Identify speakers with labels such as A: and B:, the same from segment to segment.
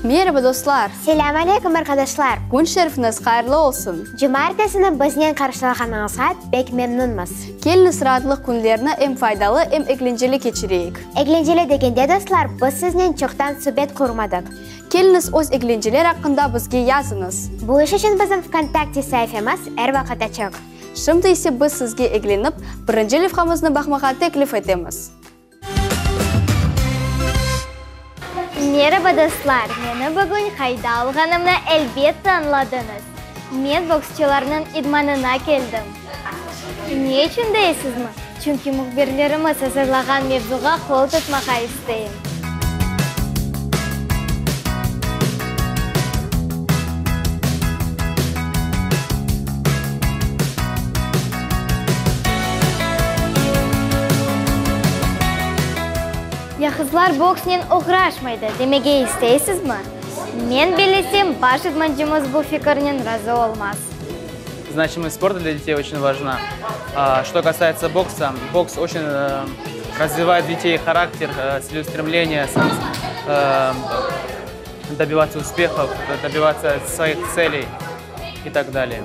A: Meraba, dostlar!
B: Selâm aleyküm, arqadaşlar!
A: Kün şerifiñiz hayırlı olsun!
B: Cumaertesini biznen qarşılağanıñızğa pek memnünmiz.
A: Keliñiz raatlıq künlerini em faydalı, em eglenceli keçireyik.
B: Eglenceli degende, dostlar, biz siznen çoqtan subet qurmadıq.
A: Keliñiz öz eglenceler aqqında bizge yazıñız.
B: Bu iş içün bizim VKontakte saifemiz er vaqıt açıq.
A: Şimdi ise biz sizge eglenip, birinci levhamıznı baqmağa teklif etemiz.
C: Meraba, dostlar! Meni bugün qayda olğanımnı elbette añladıñız. Men boksçularnıñ idmanına keldim. Ne içün deysizmi? Çünki mühbirlerimiz azırlağan mevzuğa qol tutmağa isteyim. Ya qızlar boksnen oğraşmaydı demege isteysizmi? Men bellesem, baş idmancımız bu fikirnen razı olmaz.
D: Значимость спорта для детей очень важна. Что касается бокса, бокс очень развивает детей характер, целеустремление, добиваться успехов, добиваться своих целей и так далее.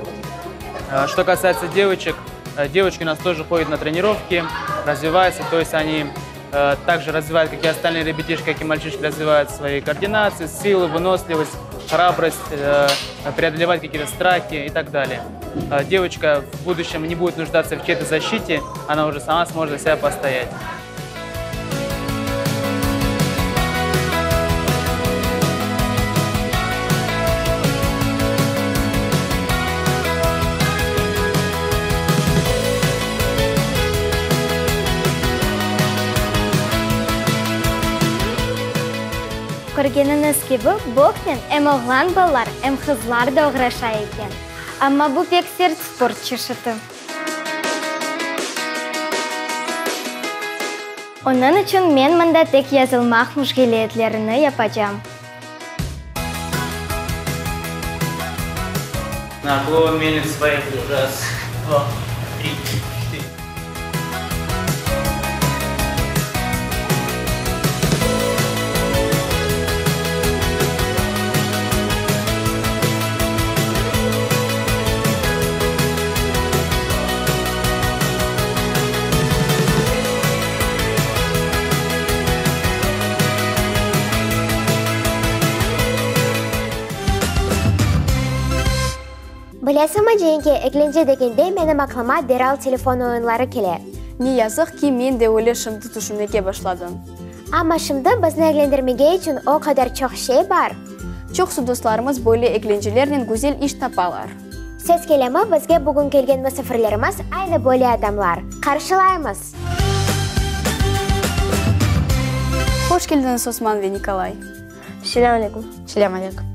D: Что касается девочек, девочки у нас тоже ходят на тренировки, развиваются, то есть они также развивают, как и остальные ребятишки, как и мальчишки, развивают свои координации, силы, выносливость, храбрость, преодолевать какие-то страхи и так далее. Девочка в будущем не будет нуждаться в чьей-то защите, она уже сама сможет за себя постоять.
C: Körgeniñiz kibi, boksnen em oğlan balalar, em qızlar da oğraşa eken. Amma bu pek sert sport çeşiti. Onıñ içün men mında tek yazılmaq müşgeliyetlerini yapacam.
D: Naklon melnitsa, poyehali, raz, dva, tri, çetiri.
B: Bilesiñmi, Cenke, eglence degende menim aqlıma deral telefon oyunları kele.
A: Ne yazıq ki, men de öyle şimdi tüşünmege başladım.
B: Amma şimdi bizni eglendirmege içün o qadar çoq şey bar.
A: Çoqsu dostlarımız böyle eglencelernen güzel iş tapalar.
B: Ses kelemi, bizge bugün kelgen musafirlerimiz aynı böyle adamlar. Qarşılaymız!
A: Hoş keldiñiz, Osman ve Nikolay!
E: Selâm aleyküm.
F: Selâm aleyküm.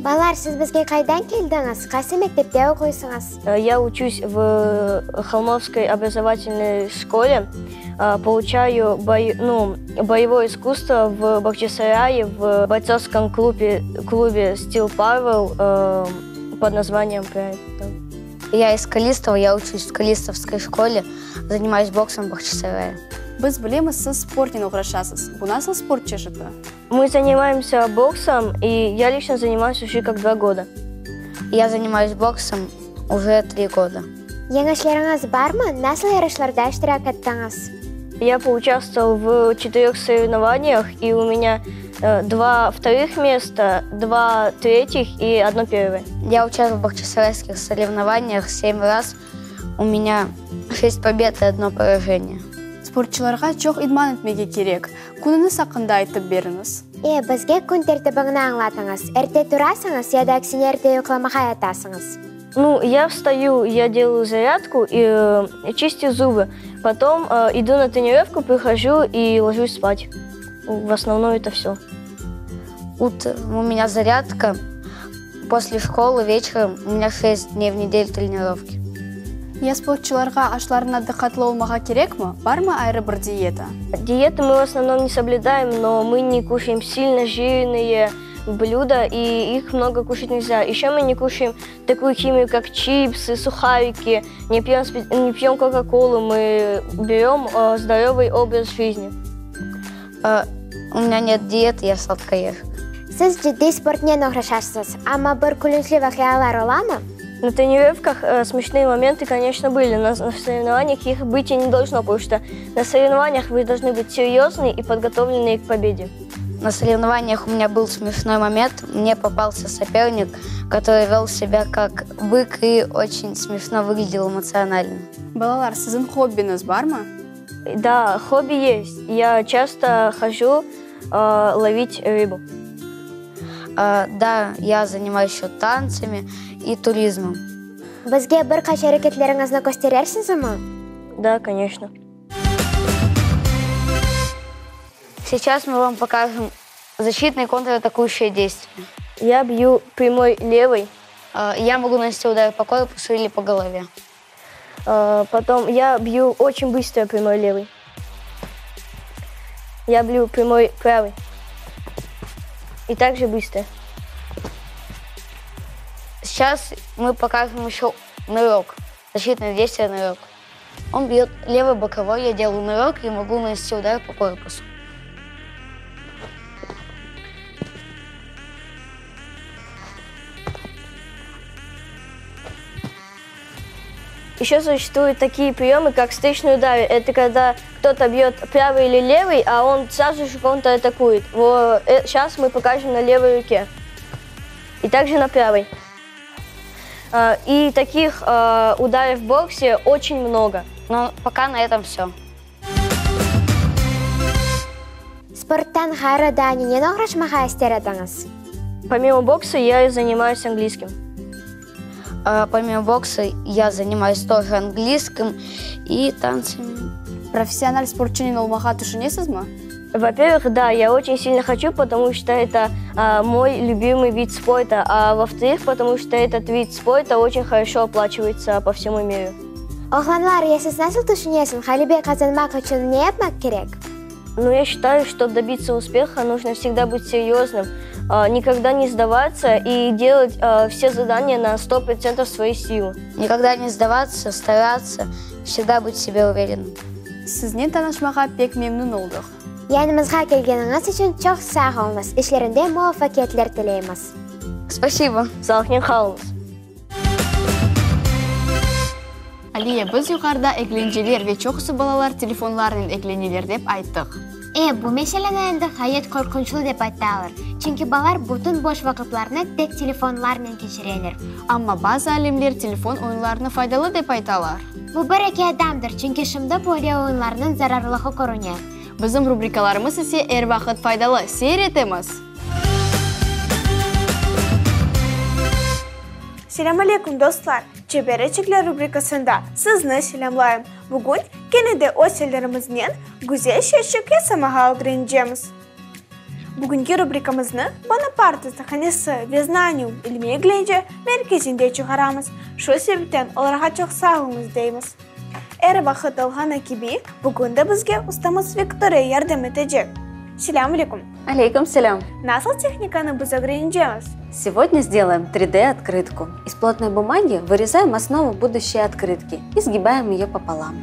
B: Balalar, siz bizge qaydan keldiñiz? Qaysı mektepte oquysıñız?
E: Ya uçuсь в Холмовской образовательной şkole, получаю ну, боевое искусство в Бахчисарае, в бойцовском клубе, клубе Steel Power под названием Pride.
F: Я из Калистова, я учусь в Калистовской школе, занимаюсь боксом в Бахчисарае.
A: Biz bilemiz, siz sportnen oğraşasız. Bu nasıl sport çeşiti?
E: Мы занимаемся боксом, и я лично занимаюсь уже как два года.
F: Я занимаюсь боксом уже три года.
B: Yeñişleriñiz barmı? Nasıl yarışlarda iştirak ettiñiz?
E: Я поучаствовал в четырех соревнованиях, и у меня два вторых места, два третьих и одно первое.
F: Я участвовал в бахчисарайских соревнованиях семь раз. У меня шесть побед и одно поражение.
A: Sportçılarğa çoq idman etmege kerek. Künüñiz aqqında aytıp beriñiz.
B: E, bizge kün tertibiñni añlatıñız. Erte turasıñız ya da aksine erte yuqlamağa yatasıñız?
E: Nu, ya vstayu, ya delаю zarядку и чистю зубы. Потом иду на тренировку, прихожу и ложусь спать. В основном это все.
F: Утром у меня зарядка. После школы вечером у меня шесть дней в неделю тренировки.
A: Ya sportçılarğa aşlarına diqqatlı olmağa kerekmi? Barmı ayrı bir diyeta?
E: Диеты мы в основном не соблюдаем, но мы не кушаем сильно жирные блюда, и их много кушать нельзя. Еще мы не кушаем такую химию, как чипсы, сухарики, не пьем, не пьем кока-колу, мы берем здоровый образ жизни.
F: У меня нет диеты, я сладкоежка.
B: Siz ciddiy sportnen oğraşasıñız, amma bir külünçli vaqialar olamı?
E: На тренировках смешные моменты, конечно, были, но на соревнованиях их быть и не должно, потому что на соревнованиях вы должны быть серьезны и подготовлены к победе.
F: На соревнованиях у меня был смешной момент. Мне попался соперник, который вел себя как бык и очень смешно выглядел эмоционально.
A: Balalar, siziñ hobbiñiz barmı?
E: Да, хобби есть. Я часто хожу э, ловить рыбу.
F: Э, да, я занимаюсь еще танцами и туризмом.
B: Bizge bir qaç areketleriñizni kösterersiñizmi?
E: Да, конечно.
F: Сейчас мы вам покажем защитные контратакующие действия.
E: Я бью прямой левой.
F: Э, я могу нанести удар по корпусу или по голове.
E: Э, потом я бью очень быстро прямой левой. Я бью прямой правый. И также быстро.
F: Сейчас мы покажем еще нырок. Защитное действие нырок. Он бьет левый боковой, я делаю нырок и могу нанести удар по корпусу.
E: Еще существуют такие приемы, как встречный удар. Это когда кто-то бьет правый или левый, а он сразу же контратакует. Вот, сейчас мы покажем на левой руке. И также на правой. И таких ударов в боксе очень много.
F: Но пока на этом все.
B: Sporttan ğayrı daa nenen oğraşmağa ister ediñiz?
E: Помимо бокса я занимаюсь английским.
F: Помимо бокса я занимаюсь тоже английским и танцами.
A: Professional sportçınen olmağa tüşünesizmi?
E: Во-первых, да, я очень сильно хочу, потому что это а, мой любимый вид спорта. А во-вторых, потому что этот вид спорта очень хорошо оплачивается по всему миру.
B: Oğlanlar, ya siz nasıl tüşünesiñ, ğalebe qazanmaq içün ne yapmaq kerek?
E: Ну, я считаю, чтобы добиться успеха, нужно всегда быть серьезным, никогда не сдаваться и делать все задания на 100% своей силы.
F: Никогда не сдаваться, стараться, всегда быть в себе уверенным.
A: Siznen tanışmağa pek memnün oldıq.
B: Yanımızğa kelgeniñiz içün çoq sağ oluñız, işlerinde muvafaqiyetler tileymiz.
F: Spasibo.
E: Sağlıqnen qalıñız.
A: Aliye, biz yuqarıda eglenceler ve çoqusı balalar telefonlarnen egleneler dep ayttıq.
B: E, bu meseleni endi ğayet qorqunçlı dep aytalar, çünki balalar bütün boş vaqıtlarını tek telefonlarnen keçireler.
A: Amma bazı alimler telefon oyunlarını faydalı dep aytalar.
B: Bu bir-eki adamdır, çünki şimdi böyle oyunlarnıñ zararlığı körüne.
A: Bizim rubrikalarımız ise er vaqıt faydalı. Seyir etemiz!
G: Selâm aleyküm, dostlar! Çebereçikler rubrikasında sizni selâmlayım. Bugün kene de öz ellerimiznen güzel şeyçik yasamağa ögrenecemiz. Bugünki rubrikamıznı Bonapart ustahanesi ve Znanium ilmiy-eglence merkezinde çıqaramız. Şu sebepten olarğa çoq sağ oluñız deymiz. Er vaqıt olğanı kibi, bugün de bizge ustamız Viktoriya yardım etecek. Selâm aleyküm!
H: Aleyküm selâm!
G: Nasıl tehnikanı biz ögrenecemiz?
H: Сегодня сделаем 3D открытку. Из плотной бумаги вырезаем основу будущей открытки и сгибаем ее пополам.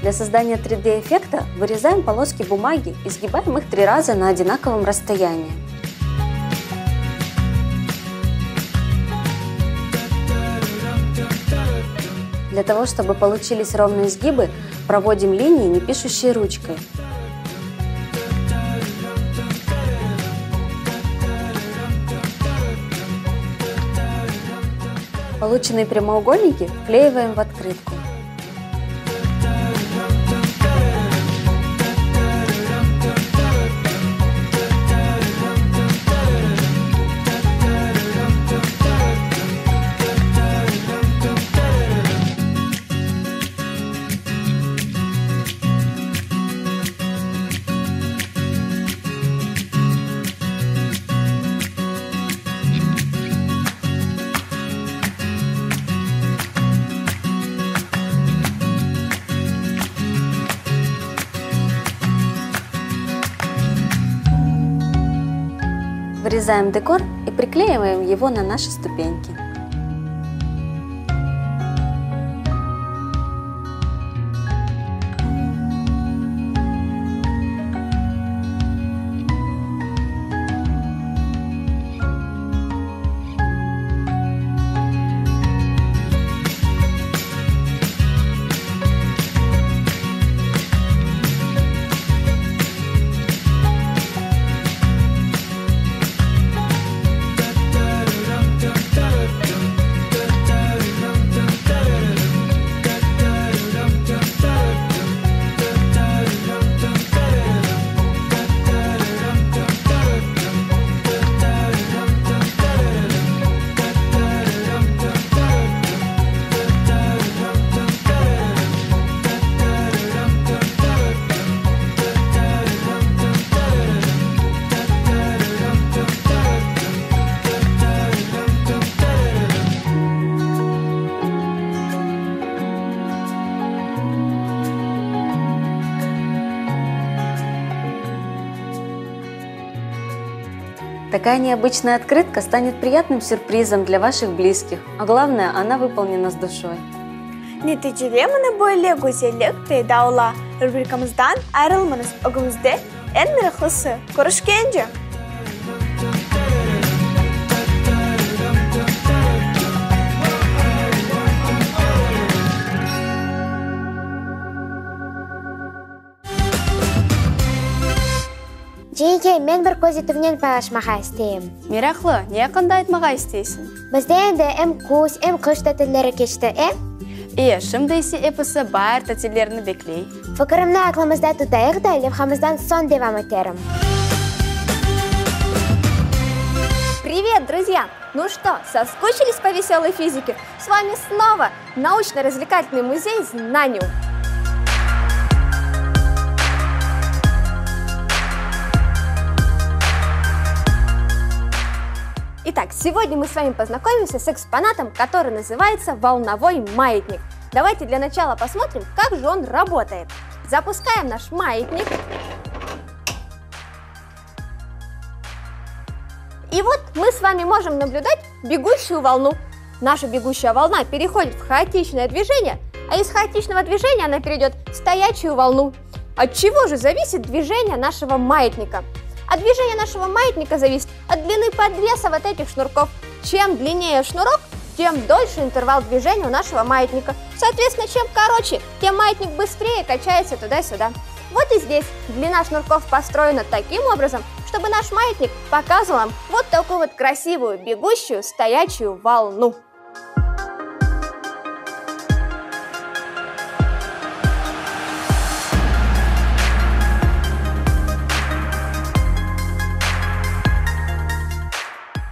H: Для создания 3D-эффекта вырезаем полоски бумаги и сгибаем их три раза на одинаковом расстоянии. Для того, чтобы получились ровные сгибы, проводим линии, не пишущей ручкой. Полученные прямоугольники вклеиваем в открытку. Вырезаем декор и приклеиваем его на наши ступеньки. Такая необычная открытка станет приятным сюрпризом для ваших близких. А главное, она выполнена с душой.
G: Neticede mına böyle güzellik peyda ola. Rubrikamızdan ayrılmañız, ögümizde eñ meraqlısı. Körüşkence!
B: Ceike, men bir közetüvnen paylaşmağa isteyim.
A: Meraqlı, ne aqqında aytmağa isteysiñ?
B: Bizde endi em küz, em qış tatilleri keçti, e?
A: E, şimdi ise episi baar tatillerini bekley.
B: Fikirimni aqlımızda tutayıq da, levhamızdan soñ devam eterim.
I: Privet, druzya! Nu çto, soskучились po veselой fizike? S vami snova Научно-развлекательный музей Знаниум. Итак, сегодня мы с вами познакомимся с экспонатом, который называется волновой маятник. Давайте для начала посмотрим, как же он работает. Запускаем наш маятник. И вот мы с вами можем наблюдать бегущую волну. Наша бегущая волна переходит в хаотичное движение, а из хаотичного движения она перейдет в стоячую волну. От чего же зависит движение нашего маятника? А движение нашего маятника зависит от длины подвеса вот этих шнурков. Чем длиннее шнурок, тем дольше интервал движения у нашего маятника. Соответственно, чем короче, тем маятник быстрее качается туда-сюда. Вот и здесь длина шнурков построена таким образом, чтобы наш маятник показывал нам вот такую вот красивую бегущую стоячую волну.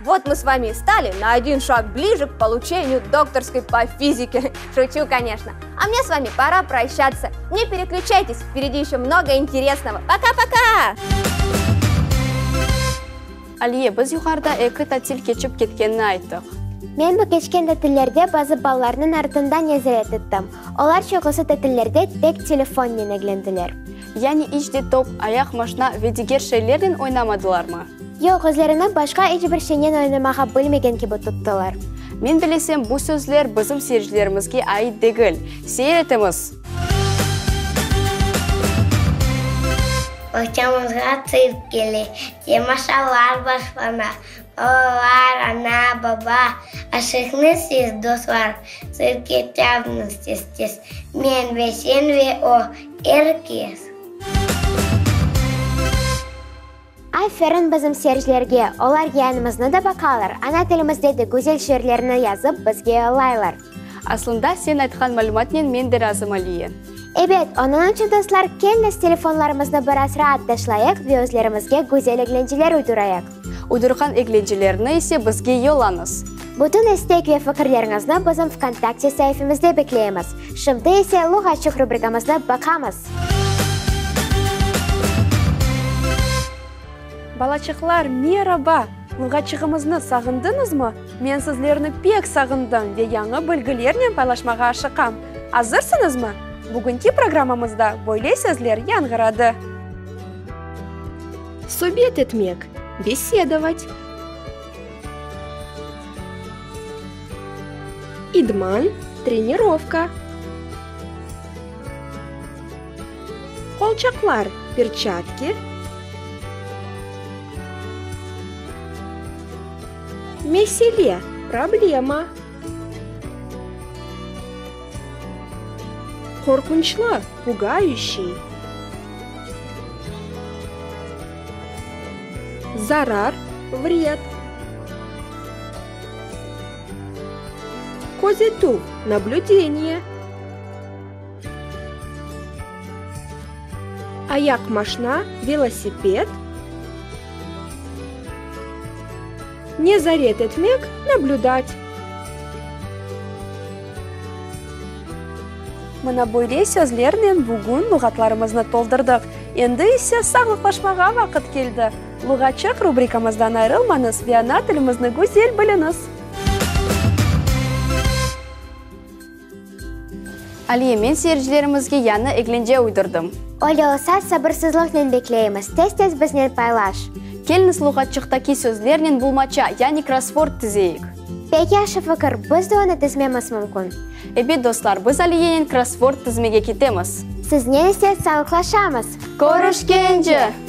I: Вот мы с вами и стали на один шаг ближе к получению докторской по физике. Шучу, конечно. А мне с вами пора прощаться. Не переключайтесь, впереди еще много интересного. Пока-пока!
A: Aliye, biz yuqarıda eki tatil keçip ketkenini ayttıq.
B: Men bu keçken tatillerde bazı balalarnıñ artından nezaret ettim. Olar çoqusı tatillerde tek telefonnen eglendiler.
A: Yani iç de top, ayaq maşna ve diger şeylernen oynamadılarmı?
B: Yoq, özlerini başqa iç bir şeynen oynamağa bilmegen kibi tuttılar.
A: Men bilesem, bu sözler bizim seyircilerimizge ait degil. Seyir etemiz!
J: Bağçamızğa tsirk kele, temaşalar başlana. Balalar, ana, baba, aşıqnı siz, dostlar, tsirkke çağırıñız tez-tez. Men ve sen ve o, er kes.
B: Aferin bizim seyircilerge, olar yayınımıznı da baqalar, ana tilimizde de güzel şiirlerni yazıp bizge yollaylar.
A: Aslında, sen aytqan malümatnen men de razım, Aliye.
B: Ebet, onıñ içün, dostlar, keliñiz telefonlarımıznı biraz raat taşlayıq ve özlerimizge güzel eglenceler uydurayıq.
A: Uydurğan eglencelerni ise bizge yollañız.
B: Bütün istek ve fikirleriñizni bizim VKontakte saifemizde bekleymiz. Şimdi ise Luğatçıq rubrikamıznı baqamız.
K: Balaçıqlar, meraba! Luğatçığımıznı sağındıñızmı? Men sizlerni pek sağındım ve yañı bilgilernen paylaşmağa aşıqam. Azırsıñızmı? Bugünki programmamızda böyle sözler yañğıradı. Subet etmek, besedovat. İdman, trenirovka. Qolçaqlar, perçatki. Mesele, problema. Qorqunçlı, pugayuşiy. Zarar, vred. Közetüv, nablüdeniye. Ayaqmaşna, velosiped. Nezaret etmek, nablüdat. Mına böyle sözlernen bugün luğatlarımıznı toldırdıq. Endi ise sağlıqlaşmağa vaqıt keldi. Luğatçıq rubrikamızdan ayrılmañız ve ana tilimizni güzel biliñiz!
A: Aliye, men seyircilerimizge yañı eglence uydurdım.
B: Öyle olsa, sabırsızlıqnen bekleymiz, tez-tez biznen paylaş.
A: Keliñiz luğatçıqtaki sözlernen bulmaça, yani krossvord tizeyik.
B: Pek yahşı fikir, biz de onı tizmemiz mümkün.
A: Ebet, dostlar, biz Aliyenen krossvord tizmege ketemiz.
B: Siznen ise sağlıqlaşamız.
A: Körüşkence!